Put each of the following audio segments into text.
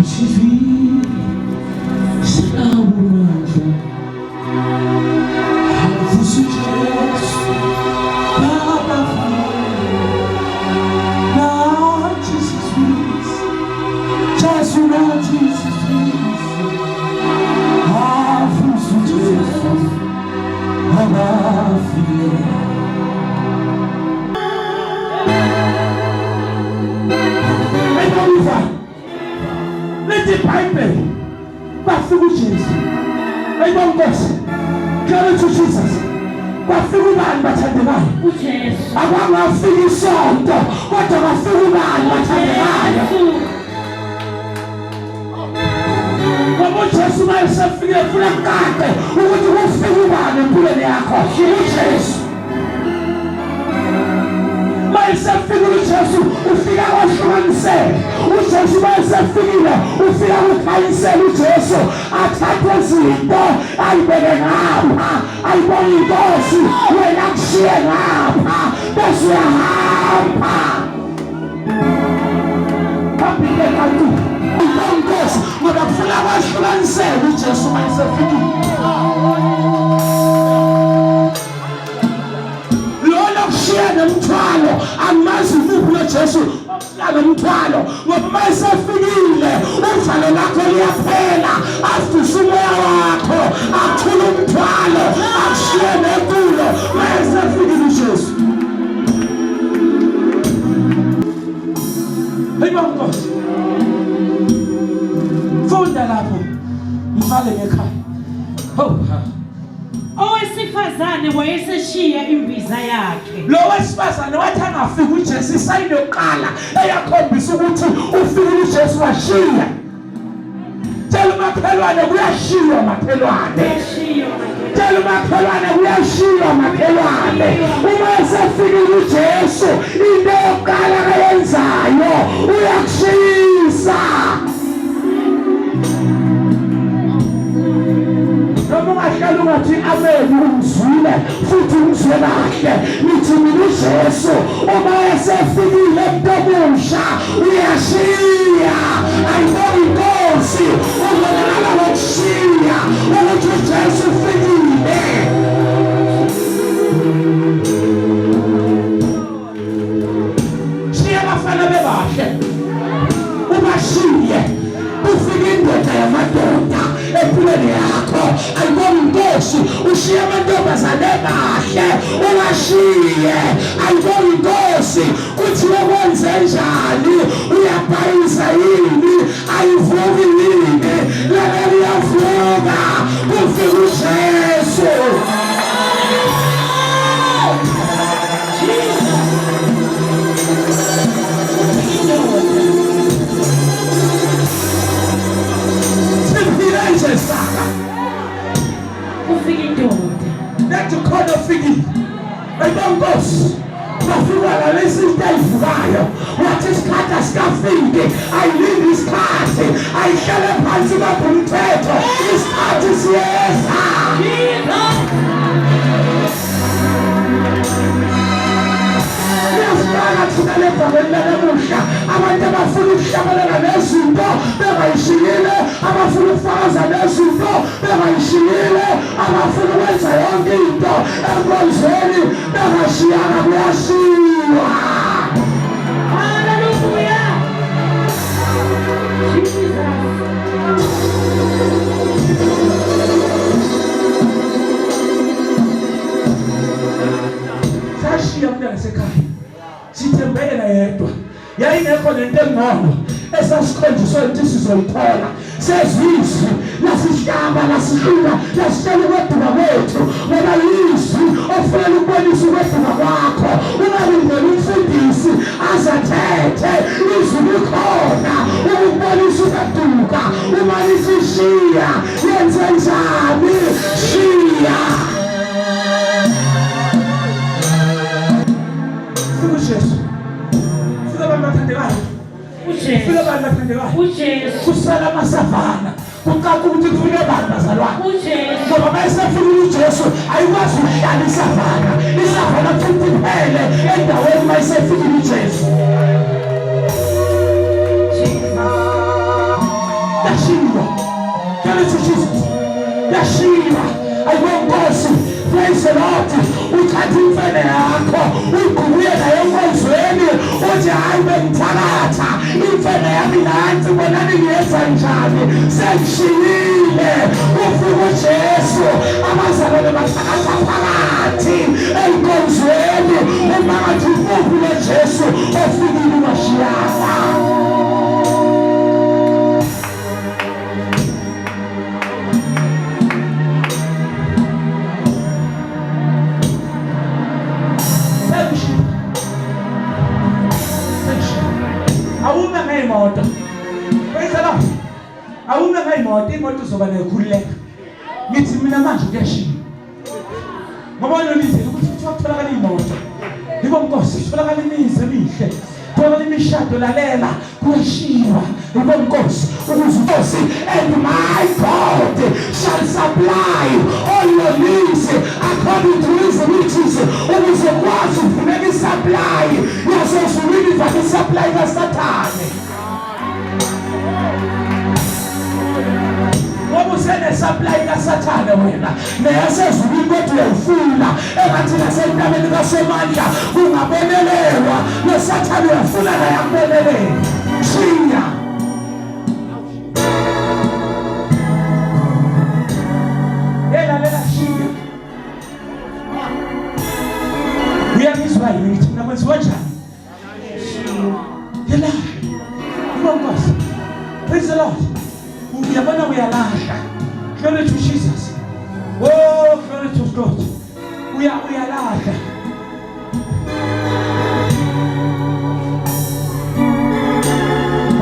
Usizwile sinawo amandla avusa uJesu babafile nathi sizwile Jesu nathi sizwile avusa uJesu abafile. Ayibonisa Lithi iBhayibheli bafika uJesu. Ayibonga Nkosi. Glory to Jesus. Kwafika ubani bathandekayo? UJesu. Akwangafika isonto kodwa kwafika ubani bathandekayo? Ngoba uJesu uma esefikile funa kucace ukuthi kufika ubani empilweni yakho. UJesu. Mayesefikile uJesu ufika kwahlukanisele. UJesu mayesefikile ufika kukhanyisela uJesu athathe izinto ayibeke ngapha ayibonge inkosi wena kushiye ngapha bese uyahamba. Phambili kanti inkosi ngoba kufuna kwahlukanisele uJesu mayesefikile. Lona kushiya nomthwalo angimazi umuphi loJesu oshiya nomthwalo ngoba uma esefikile uvalo lakho liyaphela afuse umoya wakho athule umthwalo akushiye nentulo uma esefikile uJesu. Hey Nkosi, funda lapho ngivale ngekhaya. Oh, ha. Owesifazane wayeseshiya imbiza yakhe. Lo wesifazane wathi angafika uJesu isayini yokuqala eyakhombisa ukuthi ufikile uJesu washiya. Tshela umakhelwane kuyashiywa makhelwane. Tshela umakhelwane kuyashiywa makhelwane. Uma esefikile uJesu into yokuqala akayenzayo uyakushiyisa. Noma ungahlala ungathi amen ungizwile futhi ungizwe kahle ngithi mina uJesu uma esefikile emntomusha uyashiya ayibonga inkosi ubonakala ngokushiya ukuthi uJesu ufikile. Shiya abafana bebahle ubashiye kufike indoda yamadoda empilweni yakho ayibonga inkosi ushiye amantombazane emahle ubashiye ayibonga inkosi kuthiwe kwenze njani uyabhayisa yini ayivuki yini lana liyavuka kufika uJesu. Siphile nje saka. Kufika indoda. Nathi khona ofikile. Ayibonga Nkosi. Bafika lalesi into ayivukayo. Wathi isikhathi asikafiki. Ayilindi isikhathi. Ayihlale phansi bapha umthetho. Isikhathi siyeza. Siyasibala thina levangeli lanamuhla abantu abafuna ukuhlabelela nezinto bengayishiyile, abafuna ukufakaza nezinto bengayishiyile, abafuna ukwenza yonke into enkonzweni bengashiyanga kuyashiywa. Haleluya. Jesus. Sashiya umntana sekhaya sithembe yena yedwa yayingekho nento engcono esasikhonjiswe ukuthi sizoyithola sezizwi lasihlaba lasihlula lasitshela ukweduka kwethu ngoba yizwi ofunela ukubonisa ukweduka kwakho ungalindeli umfundisi azathethe izwi likhona ukubonisa ukweduka uma lisishiya yenze njani shiya. Fika uJesu. Fika abantu bathandekayo. UJesu. Fika abantu bathandekayo. UJesu. Kusala amasavana. Kucaca ukuthi kufike abantu bazalwane. UJesu. Ngoba mayesefikile uJesu ayikwazi ukuhlala isavana. Isavana futhi iphele endaweni mayesefikile uJesu. kanjani sengishiyile kufika uJesu abazalwane bathakatha phakathi enkonzweni uma ngathi uphi lo Jesu ofikile washiyana. Awume ngeyimoto. Praise the Lord. Awume ngeyimoto, imoto uzoba nekhululeka. Ngithi mina manje kuyashiya. Ngoba lolizele ukuthi kuthiwa kutholakala imoto. Yebo Nkosi, kutholakala imizi emihle. Kutholakala imishado lalela kuyashiwa. Yebo Nkosi, ukuze Nkosi and my God shall supply all your needs according to his riches. Ukuze kwazi kufuneka isupply yasezulwini ivale isupply kaSathane. Ngoba usenesupply kaSathane wena neyasezulwini kodwa uyayifuna engathi nasentabeni kaSomandla kungabonelelwa noSathane uyafuna naye akubonelele. Shiya. Elalela shiya. Uyangizwa yini ngithi mina kwenziwa njani? Yela. Nkosi. Praise the Lord. Uyabona uyalahla. Glory to Jesus. Oh, glory to God. Uya uyalahla.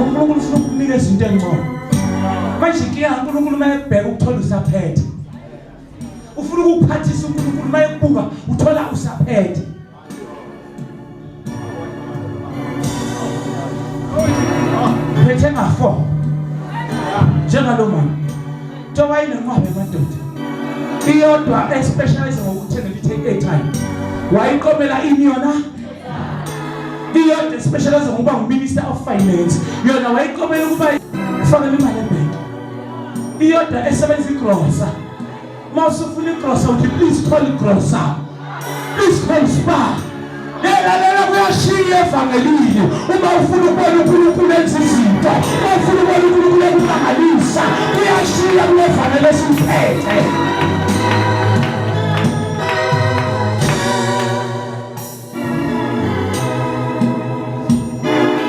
uNkulunkulu ufuna ukukunika izinto engcono. Manje inkinga uNkulunkulu uma ekubheka ukuthola usaphethe. Ufuna ukukuphathisa uNkulunkulu uma ekubuka uthola usaphethe. Phethe nga-four njengalo mama kuthiwa wayenenqwaba yamadoda iyodwa especialize ngokuthengela ithe airtime wayiqomela ini yona iyodwa especialize ngokuba nguminister of finance yona wayiqomela ukuba ufakele imali ebhenki iyodwa esebenza igrosa uma usufuna igrosa uthi please call igrosa please call spa Lalela kuyashiya evangelini uma ufuna ukubona uNkulunkulu enza izinto, uma ufuna ukubona uNkulunkulu ekumangalisa, kuyashiya kule vangeli esiphethe.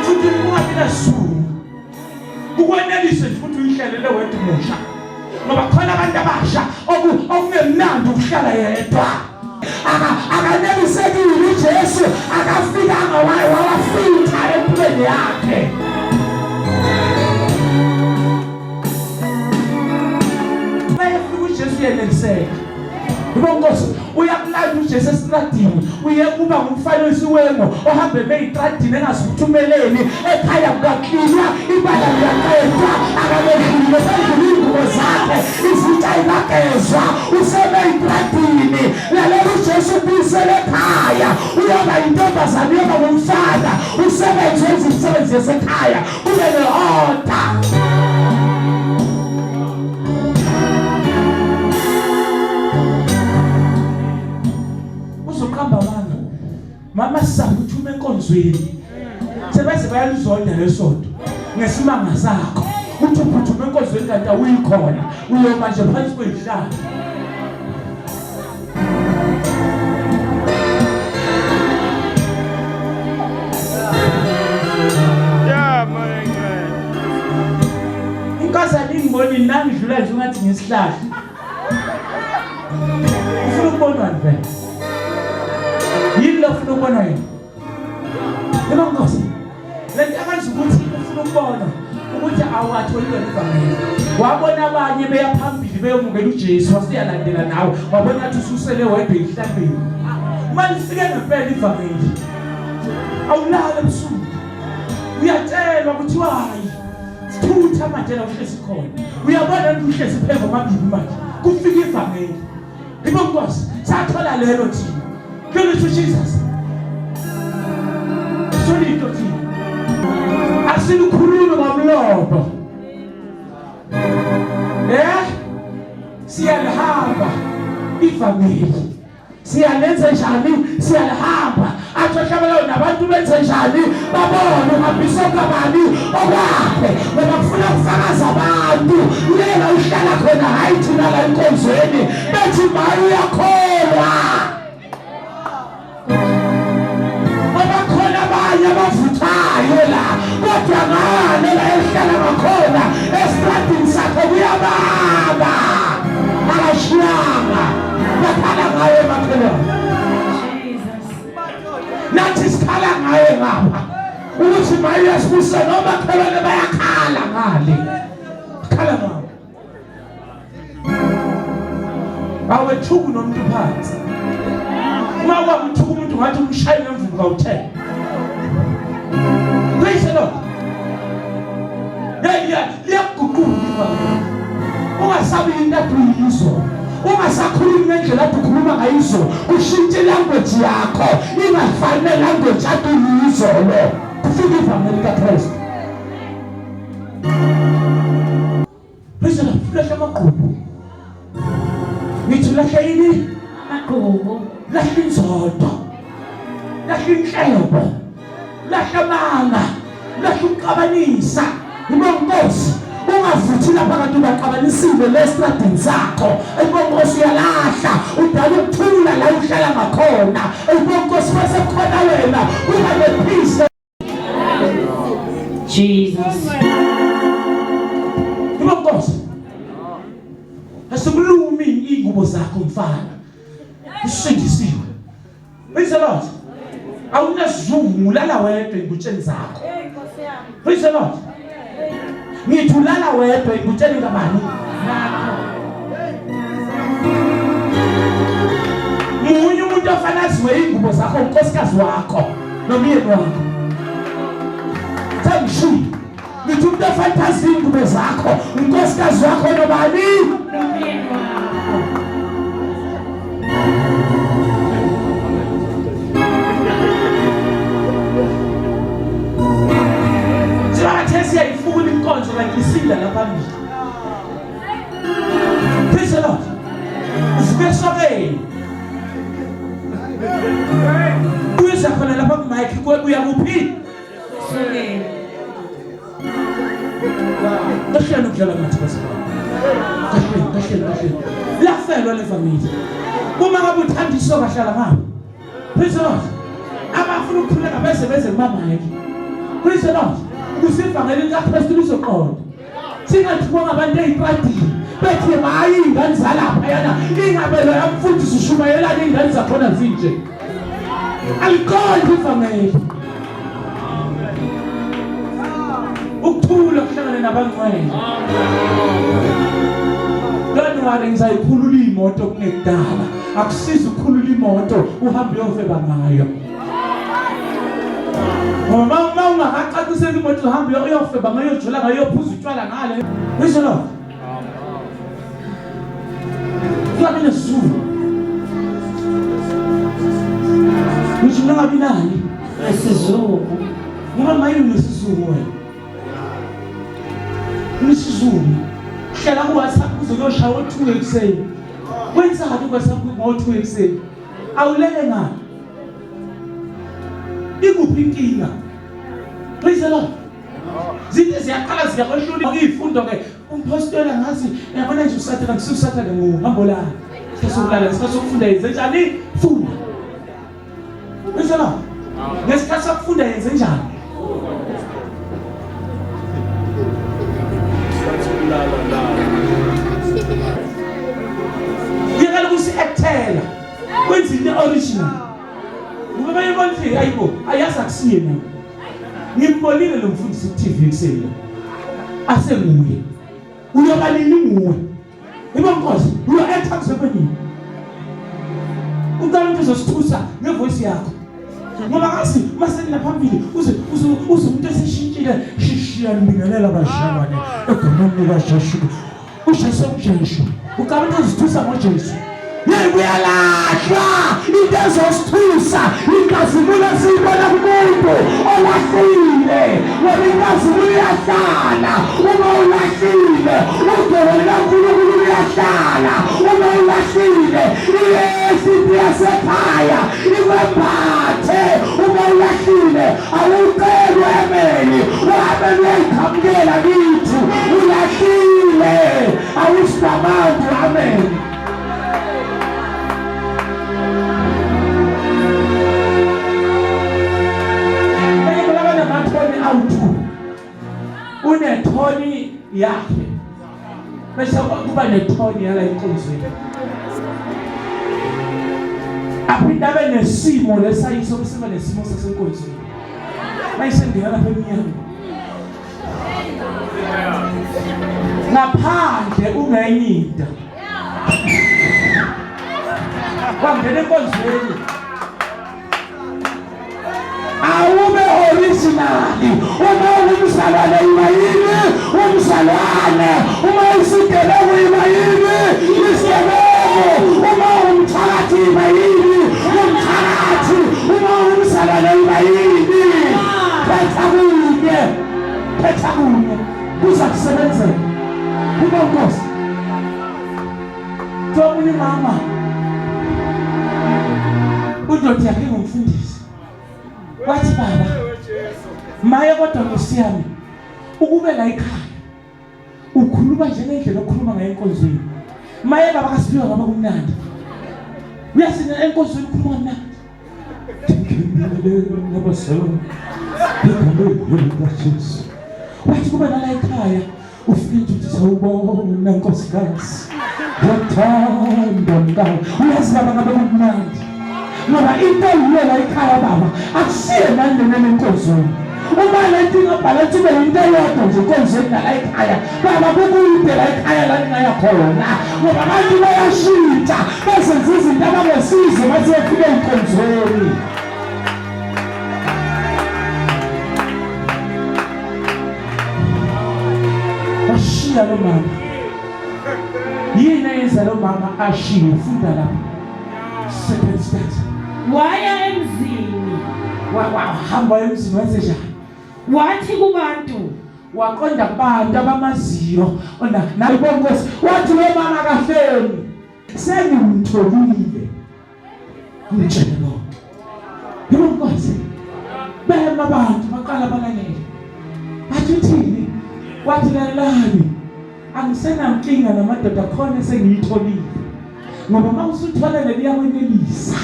Futhi ungabi nasizungu. Ukwanelise nje ukuthi uyihlelele wedwa umusha. Ngoba khona abantu abasha okungemnandi ukuhlala yedwa. Akanelisekile uJesu akafikanga wawafitha empilweni yakhe. Mayefika uJesu uyeneliseka. Yebo Nkosi, uyakulanda uJesu esitradini, uye kuba ngumfanelisi wengo ohambe emeyitradini engazithumeleli ekhaya kukaklinwa ibala liyaqedwa akabehlile sendlula iy'ngubo zakhe izitsha ingagezwa usemeyitradini lalela uJesu ubuyisele ekhaya uyoba yintombazane uyoba ngumfana usebenze wenza imisebenzi yasekhaya kube ne-order. Uzoqamba amanga. Mama sisaphuthume enkonzweni. Sebeze bayalizonda lesonto ngesimanga sakho. Uthi uphuthume enkonzweni kanti awuyikhona. Uyoma nje phansi kwezihlahla. Inkosana ingiboni nangidlula nje ungathi ngisihlahla. Ufuna ukubonwa vele. Yini lo ufuna ukubonwa yena? Yebo Nkosi. Lento akazi ukuthi ufuna ukubona ukuthi awatholi lona ivangeli. Wabona abanye beya phambili beyomukela uJesu wasiyalandela nawe. Wabona ngathi ususele wedwa ezihlahleni. Uma lifike ngempela ivangeli. Awulala ebusuku. Uyatshelwa kuthiwa hayi sithutha manje la uhlezi khona. Uyabona ukuthi uhlezi phezu kwamabili manje. Kufika ivangeli. Yebo Nkosi, sathola lelo thina. Glory to Jesus. Sona into thina. Asilukhulumi ngomlomo. Eh? Siyalihamba ivangeli. Siyalenza njani? Siyalihamba. Ngesikhathi ohlabelayo nabantu benze njani? Babone uhambisa okabani okwakhe, ngoba kufuna ukufakaza abantu lela uhlala khona, hayi thina la enkonzweni bethi maye uyakholwa. Ngoba khona abanye abavuthayo la, kodwa ngale la ehlala ngakhona estradini sakhe kuyababa, akashiyanga, bakhala ngaye makhelwane. Nathi sikhala ngaye ngapha ukuthi maye uyasibusisa, nomakhelwane bayakhala ngale, khala ngawe. Awethuki nomuntu phansi. Uma kwakuthuka umuntu ngathi umshaye ngemvubu kawuthele. Praise the Lord. Yeah, liyakuguqula ivangeli. Ungasabi into ade uyizwa. Ungasakhulumi ngendlela ade ukhuluma ngayo izolo. Ushintshe ilanguage yakho ingafani nelanguage ade uyizolo. Kufika ivangeli kaKristu. Praise the Lord. Lahla amagqubu. Ngithi lahla yini? Amagqubu. Lahla inzondo. Lahla inhlebo. Lahla amanga. Lahla ukuxabanisa. Ibonkosi ungavuthi lapha kanti ubaxabanisile lestradini sakho. Ibonkosi uyalahla, udala ukuthula la uhlala ngakhona. Ibonkosi bese khona wena kuba nepeace. Jesus. Yebo Nkosi. Asikulumi ingubo zakho mfana. Usindisiwe. Praise the Lord. Awunasizungu ulala wedwa ingutsheni zakho. Praise the Lord. Ngithi ulala wedwa ingutsheni kabani? Munye umuntu ofana aziwe ingubo zakho unkosikazi wakho nomyeni wakho. Sengishilo. Ngithi umuntu ofanele azi ingubo zakho unkosikazi wakho nobani? Nomyeni wakho. Sibakathe siyayifuna inkonzo kanti isinda lapha phambili. Praise the Lord. Uvuke esokeni. Buyisa khona lapha ku-mic uya kuphi? Sokeni. Kahleni ukudlala ngathi bazalwane. Kahleni, kahleni, kahleni. Lafelwa levangeli. Uma ngabe uthanda isoka hlala ngapha. Praise the Lord. Abafuna ukukhuleka beze beze kuma-mic. Praise the Lord. Ukuze ivangeli likaKristu lizoqonda. Singathukwa ngabantu ey'tradini bethi hhayi iy'ngane zalapha yana ingabe loya mfundisi ushumayelani iy'ngane zakhona zinje. Aliqondi ivangeli. Ukuthula kuhlangane nabangcwele. Don't worry, ngizayikhulula imoto kungekudala. Akusizi ukukhulula imoto uhambe uyofeba ngayo. Ngoba uma ungakacaciseli imoto uhambe uyofeba ngayo, uyojola ngayo, uyophuza utshwala ngale. Praise the Lord. Kungabi nesizungu. Ngisho ungabi nani? Nesizungu. Ngoba maye unesizungu wena. Unesizungu. Hlala ku-WhatsApp kuze kuyoshaya o-2 ekuseni. Wenzani ku-WhatsApp ngo-2 ekuseni? Awulele ngani? Ikuphi inkinga? Praise the Lord. Zinto ziyaqala ziyakwehlula izifundo ke umpostoli angazi yabona nje usathane kusuka usathane nguhambo la. Isikhathi sokulala isikhathi sokufunda yenze njani? Funda. Praise the Lord. Ngesikhathi sokufunda yenze njani? Yekela ukusi-actela kwenza into original. Ngoba bayibona ukuthi ayibo ayazi akusiye mina. Ngimbonile lo mfundisi ku TV ekuseni. Asenguye. Uyoba nini nguwe? Ibo Nkosi, uyo-acta kuze kube nini? Ucela ukuthi uzosithusa ngevoice yakho. Ngoba ngazi masenina phambili uze uze uze umuntu eseshintshile shishiya nibingelela bazalwane egameni likaJesu. Ujesu uJesu. Ucabanga ukuthi uzithusa ngoJesu. Yebo uyalahlwa into ezosithusa inkazimulo esiyibona kumuntu olahlile ngoba inkazimulo iyahlala uma ulahlile udumo likaNkulunkulu luyahlala uma ulahlile iyesu into yasekhaya ikwembathe. Uma ulahlile awuceli u-ameni, u-ameni uyayiqhamukela kithi. Ulahlile awusinamandla u-ameni. Abanamathoni awu-2, unethoni yakhe bese kuba nethoni yala enkonzweni, aphinde abe nesimo lesayiso, bese kuba nesimo sasenkonzweni mayisengena lapha emnyango. Ngaphandle ungenye into, wangena enkonzweni awube original. Uma ungumzalwane iba yini umzalwane, uma isigebengu iba yini isigebengu, uma ungumthakathi iba yini umthakathi, uma ungumzalwane iba yini. Phetha kunye, phetha kunye, kuza kusebenzela kuba nkosi. Omunye umama undoda yakhe ngumfundisi, wathi, "Baba, maye kodwa nkosi yami, ukube la ekhaya ukhuluma njengendlela okhuluma ngayo enkonzweni, maye baba kaSiphiwe, ngabe kumnandi. Uyazi enkonzweni ukhuluma kamnandi. Wathi kuba nala ekhaya ufike nje uthi, 'Sawubona nkosikazi, ngiyakuthanda mkami.' Uyazi baba, ngabe kumnandi ngoba into eyiyo la ekhaya baba akusiye nani lena enkonzweni. Uma le nto ingabhalansi ibe yinto eyodwa nje enkonzweni nala ekhaya baba, kukude la ekhaya la ningaya khona, ngoba abantu bayashintsha bazenza izinto abangesizo bathi befike enkonzweni." Washiya lo mama. Yini eyenza lo mama ashiye? Funda lapha, second stanza. Waya emzini. Wahamba emzini, wenze njani? Wathi kubantu. Waqonda kubantu abamaziyo ona nayibo nkosi, wathi lo mama kahleni, "Sengimtholile, ngitshele konke." Yebo nkosi, bema abantu baqala balalela, bathi, "Uthini?" Wathi, "Lalelani, angisenankinga namadoda, khona esengiyitholile, ngoba uma usutholele liyakwenelisa."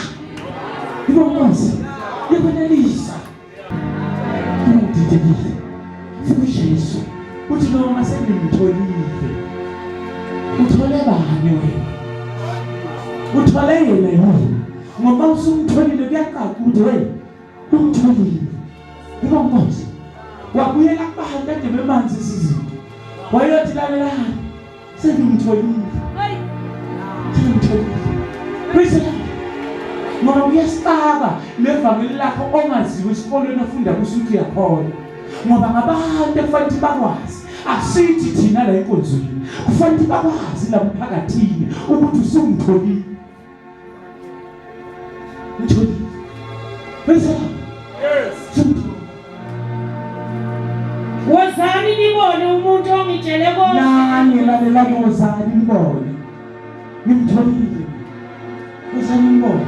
Yebo nkosi, liyakwenelisa. Ngididekile fika uJesu uthi noma sengimtholile. Uthole bani wena? Uthole yena yini? Ngoba usumtholile kuyacaca ukuthi hey, umtholile. Yebo nkosi, wabuyela kubantu kade bemanzi izinto, wayothi, "Lalelani, sengimtholile, sengimtholile." Praise the Lord. Ngoba kuyasixaka levangeli lakho ongaziwa esikolweni ofunda kuso ukuthi uyakhona, ngoba ngabantu ekufanele ukuthi bakwazi, akusithi thina la enkonzweni, kufanele ukuthi bakwazi la mphakathini ukuthi usungitholile, ngitholile. Praise the Lord. Yes. Sengitholile. Wozani nibone umuntu ongitshele konke. Nani lalelani, wozani nibone, ngimtholile, wozani nibone,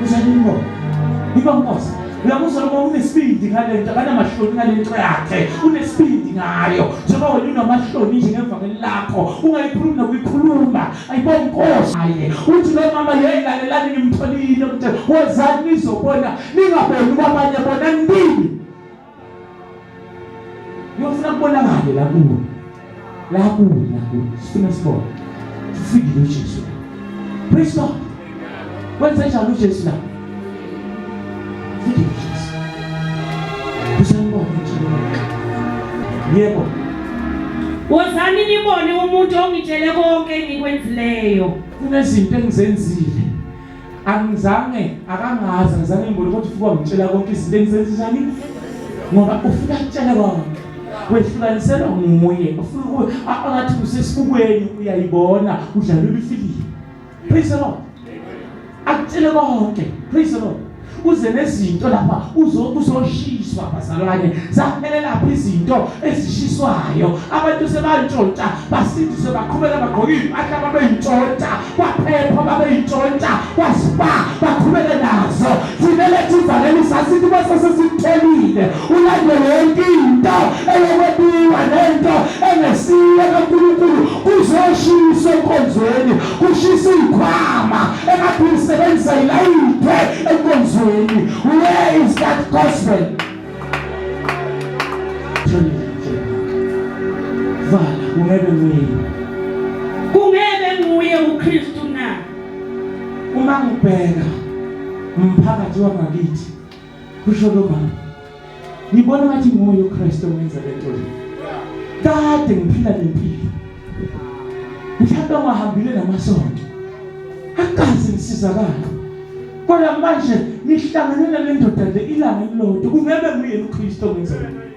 wozani nibone. Yiba nkosi, uyakuzwa noma unesibindi ngale nto, akanamahloni ngale nto yakhe, unesibindi ngayo njengoba wena unamahloni nje ngevangeli lakho, ungayikhulumi nokuyikhuluma. Ayibo nkosi, aye uthi lo mama, "Yeyi, lalelani, ngimtholile ukuthi wozani nizobona, ningaboni kwabanye, bona nibili." Ngiyofuna kubonakale la kuwe, la kuwe, la kuwe, sifuna sibone sifikile uJesu. Praise God. Wenze njani uJesu la? Fikile uJesu, usambona nje. Yebo. Wozani nibone umuntu ongitshele konke engikwenzileyo. Kunezinto engizenzile, angizange, akangazi, angizange ngibone, kodwa ufika wangitshela konke izinto engizenze njani, ngoba ufika akutshele konke, wehlukaniselwa nguye, ufika angathi usesibukweni uyayibona udlalula ifilimu. Praise the Lord. Akutshele konke. Praise the Lord. Uze nezinto lapha uzoshiswa. Ziyashiswa bazalwane, zaphelela phi izinto ezishiswayo? Abantu sebantshontsha, basindiswe, baqhubeka bagqoka iy'mpahla babeyintshontsha, kwaphepha babeyintshontsha, kwaspa baqhubeke nazo. Thina lethu ivangeli sasithi bese sesitholile, ulande yonke into eyokwebiwa nento engesiyo kaNkulunkulu, kuzoshiswa enkonzweni, kushisa iy'khwama engathi usebenzisa ilayide enkonzweni. Where is that gospel? Vala, kungebe nguye. Kungebe nguye uKristu na? Uma ngibheka umphakathi wangakithi, kusho lo mama, ngibona ngathi nguye uKristu owenza le nto le. Kade ngiphila lempilo, mhlawumbe ngihambile namasonto, akaze ngisizakala, kodwa manje ngihlangene nale ndoda le ilanga elilodwa, kungebe nguye uKristu owenza le nto.